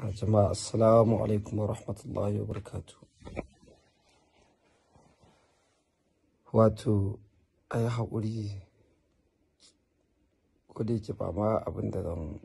Jama'a assalamu alaikum wa rahmatullahi wa barakatuh. Wato a yi haƙuri, ko da yake ba ma abin da zan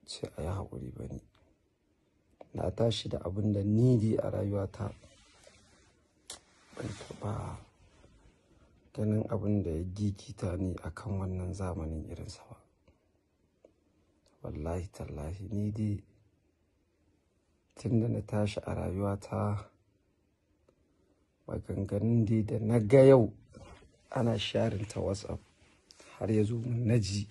ce a yi haƙuri ba ne. Na tashi da abin da ni dai a rayuwata ban taɓa ganin abin da ya gigita ni a kan wannan zamanin irinsa ba. Wallahi tallahi ni dai tun da na tashi a rayuwata maganganun dai da na ga yau ana sharing ta WhatsApp har ya zo mun na ji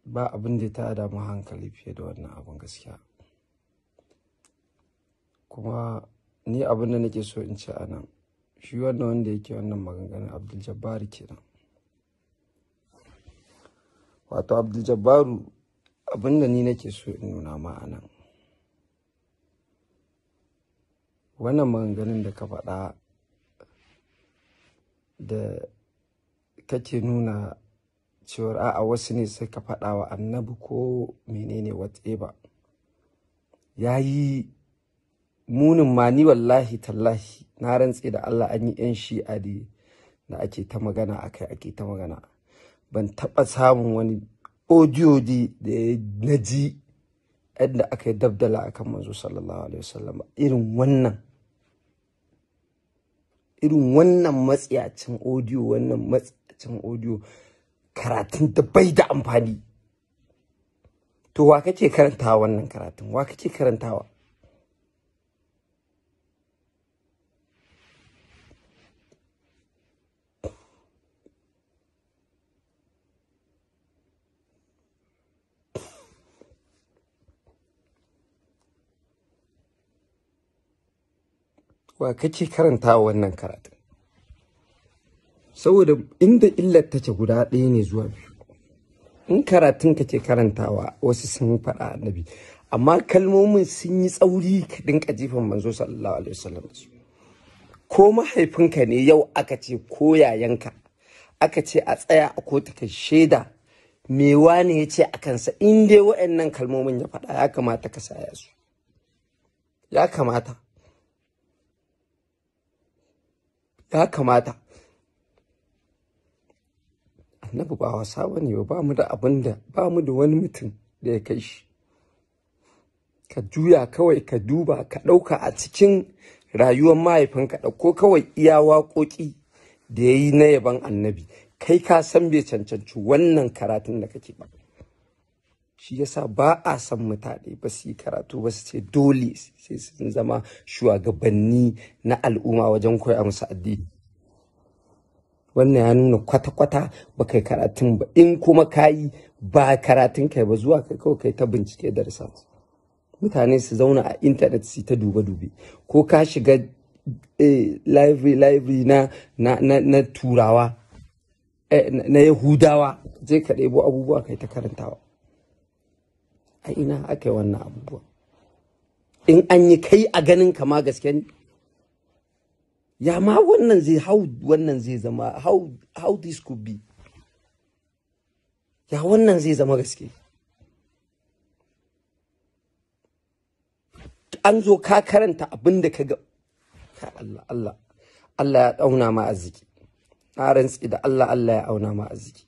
ba abin da ya tada mun hankali fiye da wannan abin gaskiya. Kuma ni abin da nake so in ce a nan, shi wannan wanda yake wannan maganganun Abdul Jabbar kenan. Wato Abdul Jabbaru abin da ni nake so in nuna ma a nan. Wannan maganganun da ka faɗa da kake nuna cewar a'a wasu ne suka faɗa wa annabi ko menene whatever. Ya yi munin ma ni wallahi tallahi na rantse da Allah an yi 'yan shi'a da ake ta magana akai ake ta magana. Ban taɓa samun wani audio da na ji yadda aka yi dabdala akan manzo sallallahu alaihi wasallam irin wannan. Irin wannan matsiyacin audio, wannan matsiyacin audio karatun da bai da amfani. To wa kake karantawa wannan karatun? Wa kake karantawa? Wa kake karantawa wannan karatun? Saboda inda illar take guda ɗaya ne zuwa biyu. In karatun kake karantawa wasu sun faɗa annabi, amma kalmomin sun yi tsauri ka dinka jifan manzo sallallahu alaihi wasallam su. Ko mahaifinka ne yau aka ce ko yayanka aka ce a tsaya a kotu ka shaida me wane ya ce a kansa, in dai waɗannan kalmomin ya faɗa ya kamata ka saya su. Ya kamata. Ya kamata. Annabi ba wasa bane ba, ba mu da abin da, ba mu da wani mutum da ya kai shi. Ka juya kawai ka duba ka ɗauka a cikin rayuwar mahaifinka, ɗauko kawai iya waƙoƙi da ya yi na yabon annabi. Kai ka san bai cancanci wannan karatun da kake ba. Shi yasa ba a son mutane ba su yi karatu ba su ce dole sai sun zama shugabanni na al'umma wajen koya musu addini. Wannan ya nuna kwata-kwata ba kai karatun ba, in kuma ka yi ba karatun kai ba zuwa kai kawai kai ta bincike da research. Mutane su zauna a intanet su ta dube-dube, ko ka shiga library na turawa, na Yahudawa, je ka ɗebo abubuwa kai ta karantawa. A ina aka yi wannan abubuwa? In an yi kai a ganin kama gaske ne? Ya ma wannan zai, how wannan zai zama, how this could be? Ya wannan zai zama gaske? An zo ka karanta abin da ka ga. Ka Allah, Allah, Allah ya auna ma arziki. Na rantsi da Allah, Allah ya auna ma arziki.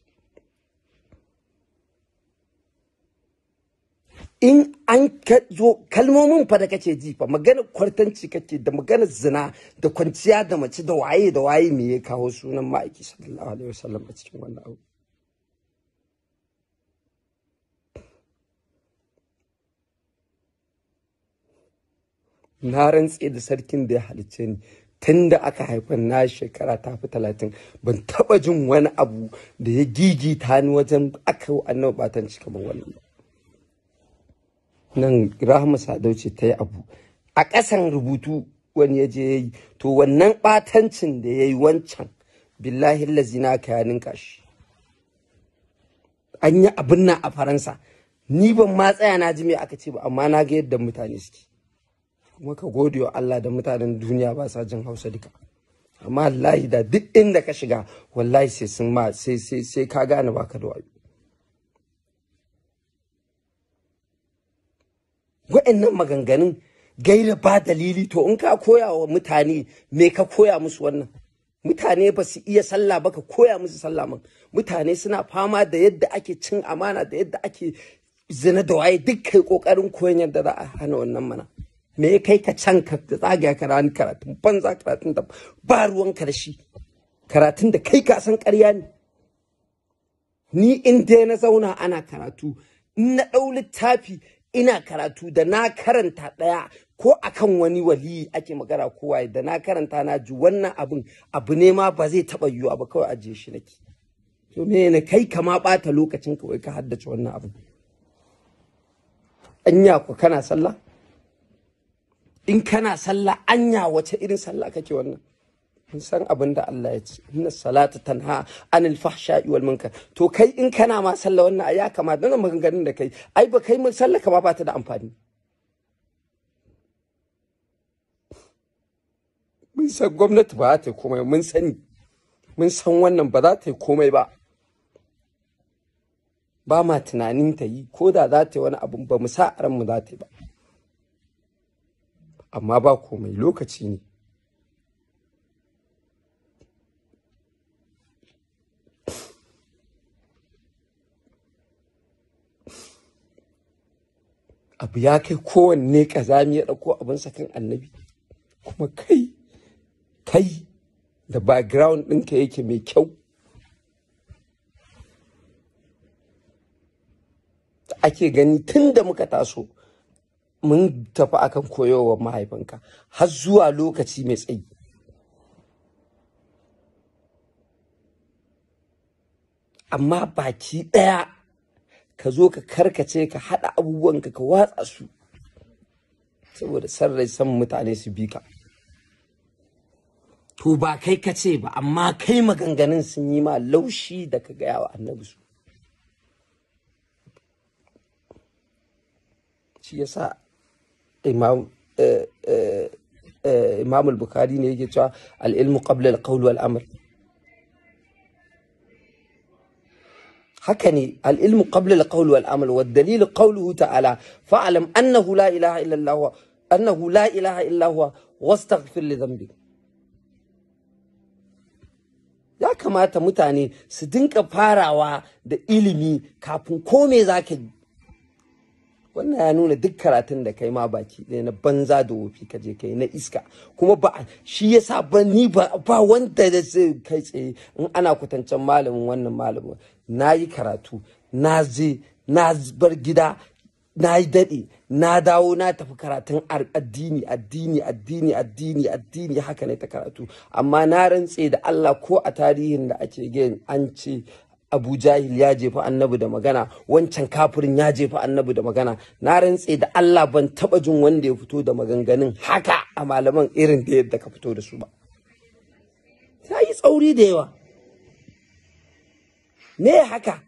In an ka zo kalmomin fa da kake ji fa, magana kwartanci kake da magana zina da kwanciya da mace da waye da waye, me ya kawo sunan ma'aiki sallallahu alaihi wasallam a cikin wannan abu? Na rantse da sarkin da ya halicce ni, tun da aka haifa na shekara ta fi 30 ban taɓa jin wani abu da ya gigita ni wajen aka yi annabi batanci kamar wannan ba. Nan Rahama Sadau ce ta yi abu a ƙasan rubutu wani ya je ya yi, to wannan ɓatancin da ya yi wancan billahi lazi na ka ya ninka shi. An yi abin nan a Faransa, ni ban ma tsaya na ji me aka ce ba, amma na ga yadda mutane suke. Kuma ka gode wa Allah da mutanen duniya ba sa jin Hausa duka. Amma wallahi da duk inda ka shiga wallahi sai sun ma sai sai sai ka gane baka da wayo. Wa'annan maganganun gaira ba dalili. To in ka koya wa mutane, me ka koya musu wannan? Mutane ba su iya sallah ba, ka koya musu sallah man. Mutane suna fama da yadda ake cin amana, da yadda ake zina da waye, duk kai kokarin koyon yadda za a hana wannan mana. Me ya kai ka can ka zagaya karatun banza, karatun da ba ruwanka da shi, karatun da kai ka san ƙarya ne? Ni in dai na zauna ana karatu, in na ɗau littafi ina karatu, da na karanta ɗaya, ko akan wani waliyi ake magana ko waye, da na karanta na ji wannan abin abu ne ma ba zai taɓa yiwuwa ba, kawai ajiye shi nake. To me ne kai kama ɓata lokacin ka wai ka haddace wannan abin? Anya ku kana sallah? In kana sallah, anya wace irin sallah kake wannan? Mun san abin da Allah ya ce, inna salata tanha anil fahsha'i wal munkar. To kai in kana ma sallah wannan ya kamata nan maganganun da kai, ai ba kai mun sallah ka ba ta da amfani. Mun san gwamnati ba za ta yi komai, mun sani, mun san wannan ba za ta yi komai ba, ba ma tunanin ta yi. Ko da za ta yi wani abu, ba mu sa a ranmu za ta yi ba, amma ba komai, lokaci ne. Abu ya kai kowanne kazami ya ɗauko abinsa kan annabi. Kuma kai da background ɗinka yake mai kyau, da ake gani tun da muka taso mun tafi akan koyarwar mahaifinka har zuwa lokaci mai tsayi, amma baki ɗaya ka zo ka karkace, ka haɗa abubuwanka ka watsa su saboda san rai, san mutane su bi ka. To ba kai ka ce ba, amma kai maganganun sun yi ma laushi da ka gaya wa annabi su. Shi yasa Imam al-Bukhari ne yake cewa al-ilmu qabla al-qawl wal amal. Haka ne, al-ilmu qabla al-qawl wal amal, wa dalil qawluhu ta'ala fa'lam annahu la ilaha illa Allah, annahu la ilaha illa huwa wastaghfir li dhanbik. Ya kamata mutane su dinka farawa da ilimi kafin kome za ka yi. Wannan ya nuna duk karatun da kai ma baki ɗaya na banza da wofi ka je kai na iska. Kuma ba shi yasa ba ni ba wanda da zai kai tsaye in ana kwatancen malamin wannan malamin. Na yi karatu, na je, na bar gida, na yi daɗe, na dawo, na tafi karatun addini, addini, addini, addini, addini, haka ne ta karatu. Amma na rantse da Allah, ko a tarihin da ake gani an ce Abu Jahil ya jefa annabi da magana, wancan kafirin ya jefa annabi da magana, na rantse da Allah ban taba jin wanda ya fito da maganganun haka a malaman irin da yadda ka fito da su ba. Ta yi tsauri da yawa. Me haka?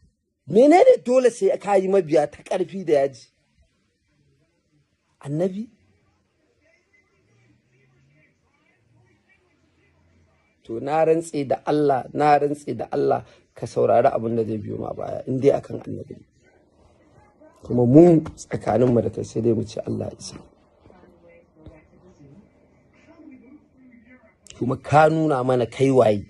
Menene dole sai ka yi mabiya ta ƙarfi da yaji? Annabi? To na rantse da Allah, na rantse da Allah, ka saurari abin da zai biyo ma baya in dai akan annabi. Kuma mu tsakaninmu da kai sai dai mu ce Allah ya isa. Kuma ka nuna mana kai waye,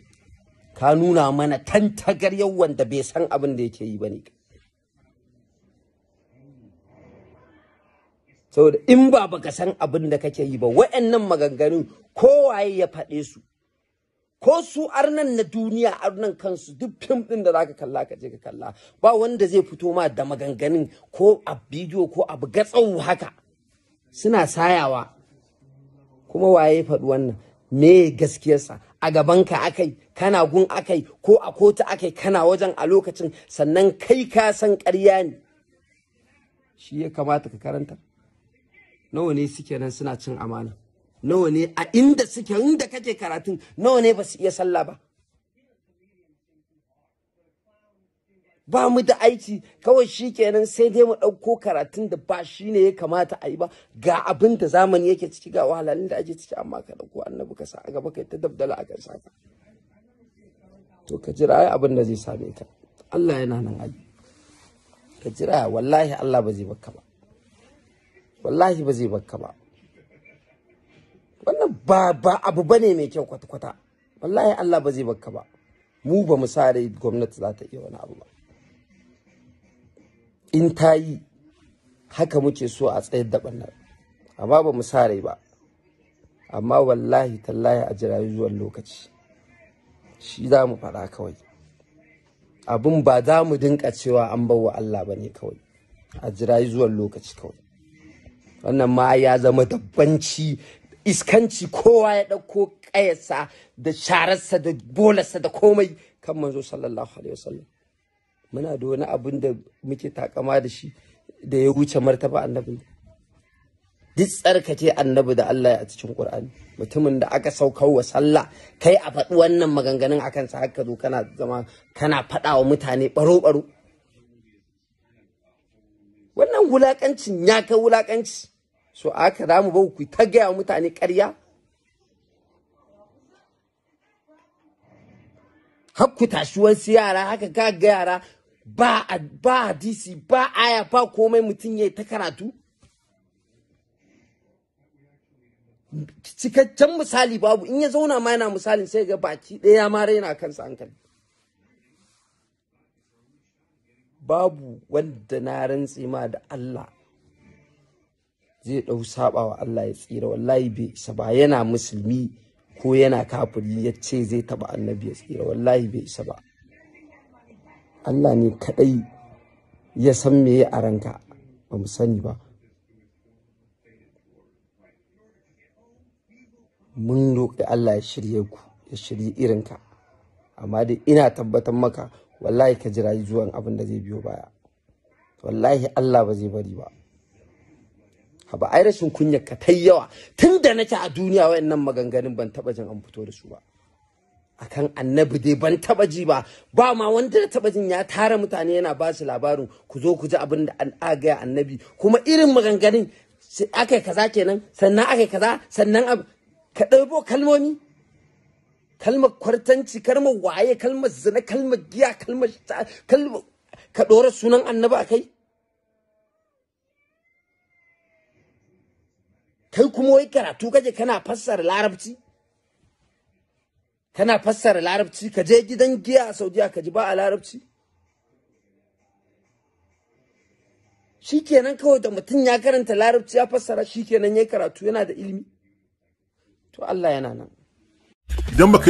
ka nuna mana tantagar yawan da bai san abin da yake yi ba ne. Saboda in ba baka san abin da kake yi ba, wa'annan maganganun kowaye ya faɗe su, ko su arnan na duniya, arnan kansu, duk fim ɗin da zaka kalla ka je ka kalla, ba wanda zai fito ma da maganganun ko a bidiyo ko abu gatsau haka suna sayawa. Kuma waye ya faɗi wannan? Me gaskiyarsa? A gabanka akai, kana gun akai, ko a kotu akai, kana wajen a lokacin, sannan kai ka san ƙarya ne. Shi ya kamata ka karanta. Nawa ne suke nan suna cin amana? Nawa ne a inda suke, inda kake karatun, nawa ne ba su iya sallah ba? Ba mu da aiki kawai shi kenan, sai dai mu ɗauko karatun da ba shi ne ya kamata a yi ba. Ga abin da zamani yake ciki, ga wahalhalun da ake ciki, amma ka ɗauko annabi ka sa a gaba kai ta dabdala a kan saka. To ka jira ai abin da zai same ka. Allah yana nan ai. Ka jira, wallahi Allah ba zai baka ba. Wallahi ba zai bakka ba. Wannan ba abu bane mai kyau kwata-kwata. Wallahi Allah ba zai bakka ba. Mu ba mu sa rai gwamnati za ta iya wani abu ba. In ta yi haka muke so a tsayar da ɓannar, amma ba mu sa rai ba. Amma wallahi tallahi a jira zuwan lokaci, shi za mu faɗa kawai. Abin ba za mu dinka cewa an bawa Allah ba ne kawai, a jira zuwan lokaci kawai. Wannan ma ya zama dabbanci, iskanci, kowa ya ɗauko ƙayarsa da shararsa da bolarsa da komai kan manzo sallallahu alaihi wasallam. Muna da wani abin da muke takama da shi da ya wuce martaba annabi? Duk tsarkake annabi da Allah ya a cikin Qur'ani, mutumin da aka saukar wa sallah, kai a faɗi wannan maganganun akan sa, haka zo kana zama kana faɗa wa mutane baro baro. Wannan wulakancin ya kai wulakanci. So aka za mu bau ku ta gaya wa mutane ƙarya, har ku tashi wasu yara haka, ka ga yara ba hadisi ba aya ba komai, mutum ya ta karatu cikakken misali babu. In ya zauna ma yana misalin, sai ga baki ɗaya ma raina kansa hankali. Babu wanda, na rantse ma da Allah, zai ɗau saba wa Allah ya tsira. Wallahi bai isa ba. Yana musulmi ko yana kafiri, ya ce zai taɓa annabi ya tsira, wallahi bai isa ba. Allah ne kaɗai ya san meye a ranka, ba mu sani ba. Mun roƙi Allah ya shirye ku, ya shirye irinka, amma dai ina tabbatar maka, wallahi ka jira zuwan abin da zai biyo baya. Wallahi Allah ba zai bari ba. Haba, ai rashin kunyar ka tai yawa. Tun da nake a duniya, wayannan maganganun ban taba jin an fito da su ba akan annabi dai, ban taba ji ba. Ba ma wanda da taba jin ya tara mutane yana ba su labarin, ku zo ku ji abin da an gaya annabi, kuma irin maganganun aka yi kaza kenan, sannan aka yi kaza, sannan ka ɗauko kalmomi, kalmar kwartanci, kalmar waye, kalmar zina, kalmar giya, kalmar ka ɗora sunan annabi a kai. Kai kuma wai karatu kaje kana fassara larabci, kana fassara larabci. Ka je gidan giya a Saudiya ka ji ba a larabci. Shikenan kawai da mutum ya karanta larabci ya fassara, shikenan yayi karatu, yana da ilimi. To Allah yana nan. Idan baka